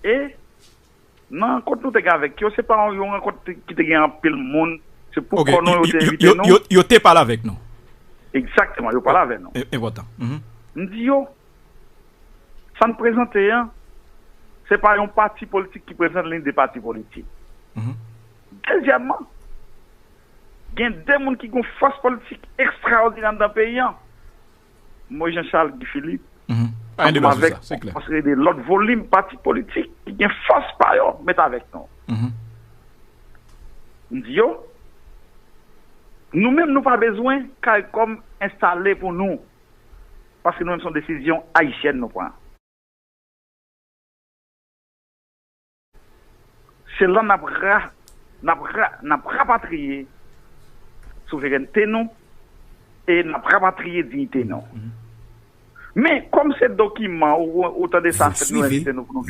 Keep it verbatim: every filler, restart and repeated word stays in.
E nan rankont nou te gen avèk yo, se pa yon rankont ki te gen anpil moun. Se pou kò nou yo te envite nou. Yo te pale avèk nou. Egzakteman, yo pale avè nou. Enpòtan. M di yo, sa n prezante an, se pa yon pati politik ki prezante, li de pati politik. Dezyèmman, gen de moun ki gen fòs politik ekstraòdinè anndan peyi an. Moïse Jean Charles, Guy Philippe, ansanm avèk yon seri de lòt volim pati politik ki gen fòs pa yo met avèk nou. M di yo, nou menm nou pa bezwen kay kòm enstale pou nou, paske nou menm se yon desizyon ayisyèn nou pran. Se la n ap ra, n ap ra, n ap rapatriye souverènte nou e n ap rapatriye diyite nou. Men kòm se dokiman ou, ou tande sa fèt, nou envite nou pou nou